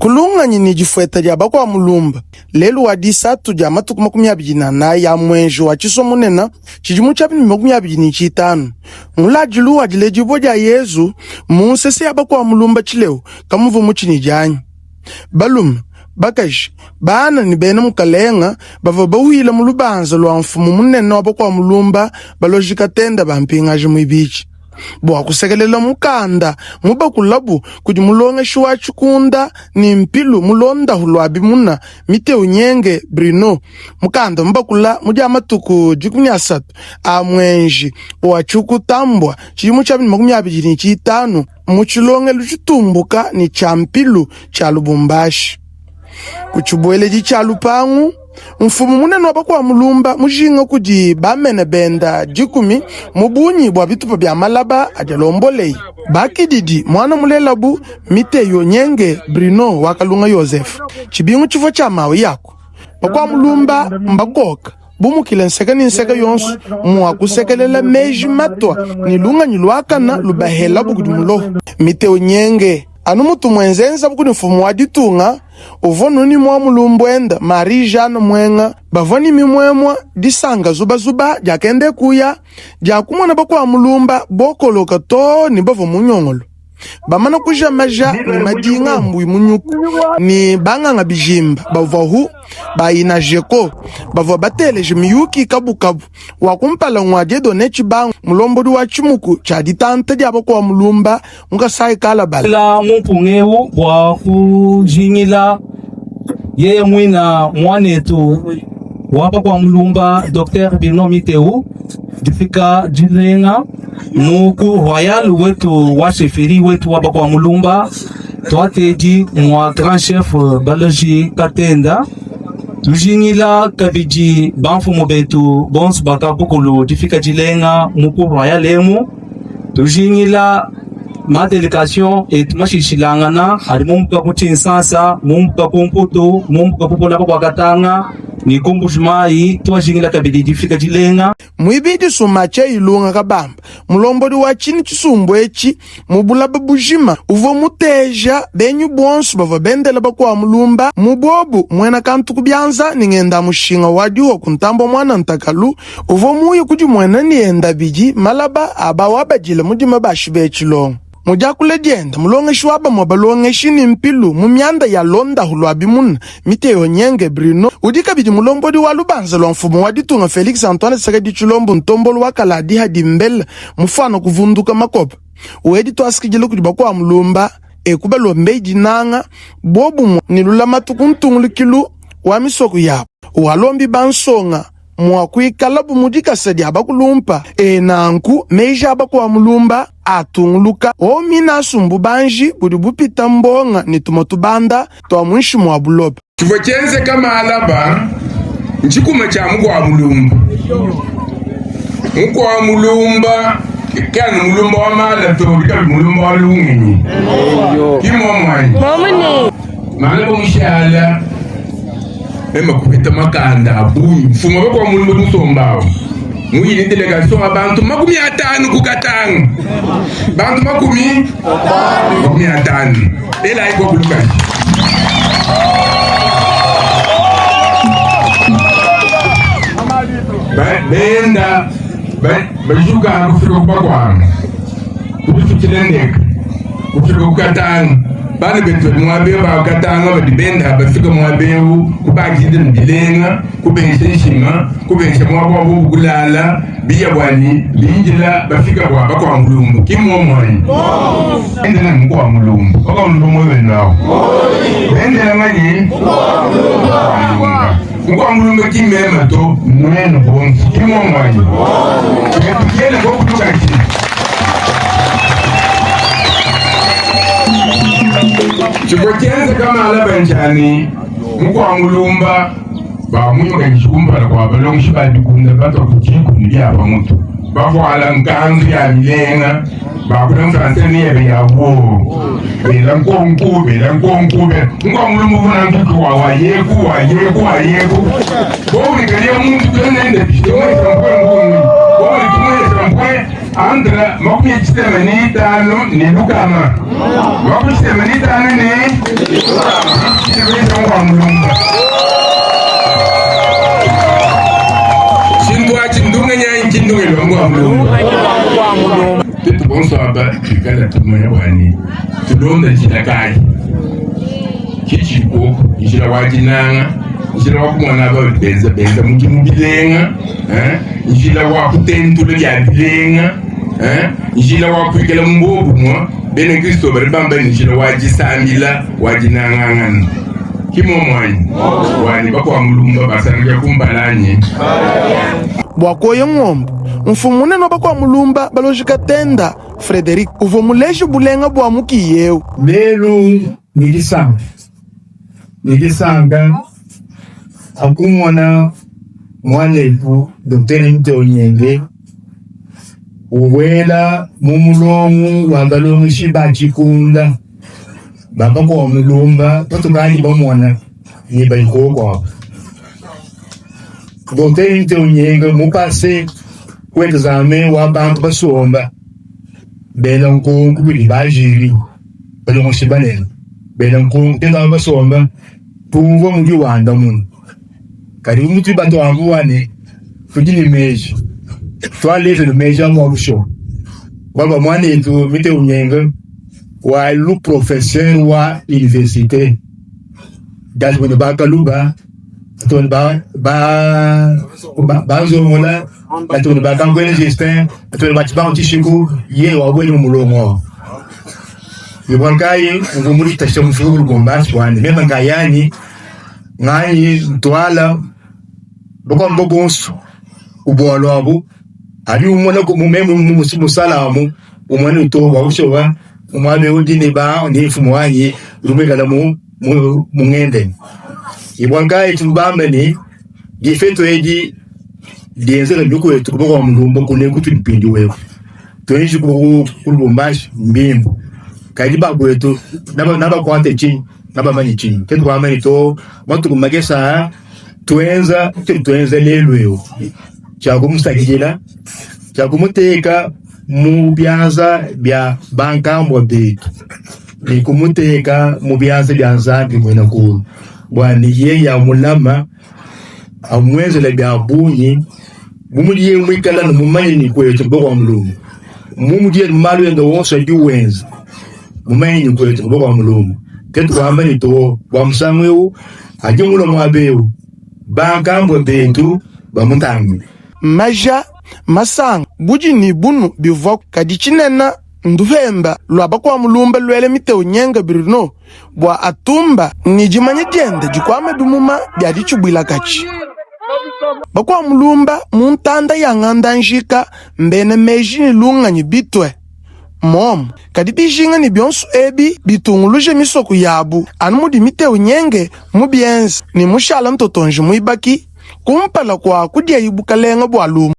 Kulunganyi ne difueta dia bakuamulumba lelu wa disatu dia matuku 24 a mwenji wa tshisua munene tshidimu tshia 2025, muladilu wa diledibua dia Yezu mu nsese ya bakuamulumba tshileu kamuvua mutshi dianyi. Balume, bakaji, bana ne bena mukalenga bavua bahuila mu lubanza lua mfumu munene wa bakuamulumba baloji Katenda bampingaji muibidi bua kusekelela mukanda mubakulabu kudi mulongeshi wa tshikunda ne mpilu mulondahu lua bimuna Miteu Nyenge Bruno. Mukanda mubakula mu dia matuku 13 a mwenji wa tshikutambua tshidimu tshia 2025 mu tshilongelu tshitumbuka ne tshia mpilu tshia Lubumbashi. Ku tshibueledi tshia lupangu, mfumu munene wa bakuamulumba mujinga kudi bamene benda dikumi mu bungi bua bitupa bia malaba adi alombolei. Bakididi muana mulelabu Miteyo Nyenge Bruno wa Kalunga Yosefe. Tshibingu tshivua tshia mawe yaku. Bakuamulumba mbakoka bumukile nseke ne nseke yonso mua kusekelela meji matua ne lunganyi luakana lubahelabu kudi muloho. Miteo Nyenge anu mutu muenzenzabu kudi mfumu wa ditunga uvua nuni mua mulumbuenda Marie Jeanne Mwenga bavua ne mimuemua disanka zubazuba diakenda ekuya dia kumona bakuamulumba bokoloka too ne bavua mu nyongolo. Bamana kuja maja ne madinga a mbui munyuku ne banganga bijimba bavuahu ba Inajeko bavua bateleje miyuki kabukabu. Wa kumpala ngua Dieudonne Tshibangu, mulombodi wa tshimuku tshia ditanta dia bakua mulumba mu Kasai Kalabala. La mu mpunga eu bua kujingila yeye muina muanetu wa bakua mulumba Docteur Bino Miteu difika dilenga mu ku royal wetu wa chefferie wetu wa bakua mulumba twatedi mua grand chef Baloji Katenda. Tujingila kabidi bamfumu betu bonso bakabukulu difika dilenga mu ku royal emu. Tujingila ma delegation etu mashilshilangana adi mumbuka ku Tshinsansa, mumbuka ku Mputu, mumbuka ku bulaba bua Katanga ne ku Mbuji-Mayi. Tuajingila kabidi difika dilenga. Muibidi Sumache Ilunga Kabamba, mulombodi wa tshine tshisumbu etshi mu bulaba bujima, uvua muteja benyi bonso bavua bendela bakua mulumba mu bobu muena kantu ku bianza ne ngenda mushinga wa diwa ku ntambua muana ntakalu uvua muye kudimuena ne enda bidi malaba a bawabadila mudima bashi be tshilongo. Mu diakula diende, mulongeshi wa bamue balongeshi ne mpilu mu mianda ya londahu lua bimuna, Miteo Nyenge Bruno, udi kabidi mulombodi wa lubanza lua mfumu wa ditunga Felix Antoine Tshisekedi Tshilombo Ntombolo wa Kaladiha Dimbela mufuana kuvunduka makoba wedi tuasikidila kudi bakuamulumba eku balombei dinanga, bobumue ne lulamatu ku ntungulukilu wa misoko yabu. Walombi bansonga mua kuikalabu mu dikasa dia bakulumpa. E nanku meji a bakuamulumba atunguluka omina asumbu banji budi bupita mbonga ne tumue tubanda tua muinshi mua buloba. Tshivua tshienzeka malaba ntshikuma tshia mukuamulumba. Mukuamulumba ke anu mulumba wa mala to, udi kabidi mulumba wa lungenyi. Ki mmuomu anyi? Malaba mushala meme kupeta makanda a bungi. Mfumu wa bakuamulumba udi musomba awu muyi ne delegation wa bantu 50 ku Katanga, bantu 50 elayi kwa kulukaji. Benda bajuka kufika ku bakuabu kudifikila ndeka kufika ku Katanga. Bana betu badi muaba eu ba Katanga badi benda bafika muaba eu kubakidila ne bilenga, kubensha nshima, kubensha muaba wa bobu kulala, biya buani bindila bafika bua bakua mulumbu. Ki mmuomu anyi? Bendela ne mukua mulumbu. Bakua mulumbu wenu awu. Bendela nganyi? Mukua Mukua mulumbu ki mema to, nuenu bonso. Ki mmuomu anyi? Tukiele bobu tukaji. Tshivua tshienzeka malaba ntshia mukua mulumba bamuimakaji kumpala kua balongeshi ba dikunda batua ku diku ne bia pa mutu bavuala nkanzu ya milenga bakula mfransa ne yebe ya buobo bela nkonku bela nkonku mukua mulumba uvua nantuki wa wayeku wayeku wayeku bobu ne kaliya muntu tuenende bishi tumwesa mpwe mpungi bobu ne tumwesa mpwe. Entre 65 ne lukama. 65 ne lukama. Kwa mulumba. Chintu achi ndunga nyanyi chindunga ilongo wa mulumba. Tutu bonso aba tuikala tumanya bwani tulonda njila kayi chichiko njila wa dinanga njila wa kumona aba benza benza mudimu bilenga eh? Njila wa kutentula bia bilenga eh? Njila wa kuikala mu buobumue bena Kristo badi bamba ne njila wa disambila wa dinangangana ki muomu anyi? Bua ne bakuamulumba basangisha kumpala anyi? Bua kuoya ngombe, mfumu munene wa bakuamulumba baloji Katenda Frederic uvua muleje bulenga bua mukiya eu. Lelu ne disanka, ne disanka ha kumona muanetu Docteur Muteo Nyenge ubuela mu mulongo wa balongeshi ba tshikunda ba bakua mulumba patukadi bamona ne badi kuoku. Docteur Muteo Nyenge mupase ku examen wa bantu basomba bela nkonko kudi ba jury balongeshi banene bela nkonko tena basomba tumvua mudi wandamuna kadi bu mutudi batuambua ne tudi ne meji tualeja ne meji a mua lushobo bualu bua muanetu Muteo Nyenge walu professeur wa universite gasi ba Kaluba toni ba ba ba nzongola batoni ba Kankwele Justin batoni ba Tshibangu Tshishiku ye wabweni mu mulongo ibwa nkayi mvua muditasha mufika ku Lubumbashi wani meme nkayanyi nganyi ntwala bakwamba bonso ubwalo abu ali umona ko meme musalamu umwana uto waushowa umwana udi ne ba ni mfumu wanyi rumekala mu mungende ibwa nkayi tubambe ni difeto edi dienzela nduku wetu kuba kwa mulumba kune kutulipindi wewe tuenji ku Lubumbashi mbimbu kadi bakwetu nabakwate chinyi nabamanye chinyi ke tukwamanye to matuku makesa tuenza tuenza lelu eu chakumusakidila chakumuteka mu byanza bya bankambwa betu ni kumuteka mu byanza bya Nzambi mwena kulu bwani ye yamulama amwenzela bya bungi bumudiye mwikala ne mumanye ni kwetu kwa mulungu mumudiye malu ende wonso adi wenza mumanye ni kwetu kwa mulungu ke tukwamba ni to bwa musangu eu adi mulo mwabe eu bankambwa betu bamutangi Maja masanga budi ni bunu bivua kadi tshinena nduhemba lua bakuamulumba luele Muteo Nyenge Bruno bua atumba ni dimanya diende dikwame bimuma bia ditshibuila katshi. Bakuamulumba mu ntanda ya nganda njika mbene meji ni lunganyi bitwe momo kadi bijinga ni bionso ebi bitunguluje misoko yabu anu mudi Muteo Nyenge mu bienza ni mushala ntotonji muibaki kumpala kwa kudia ibukalenga bua lumu.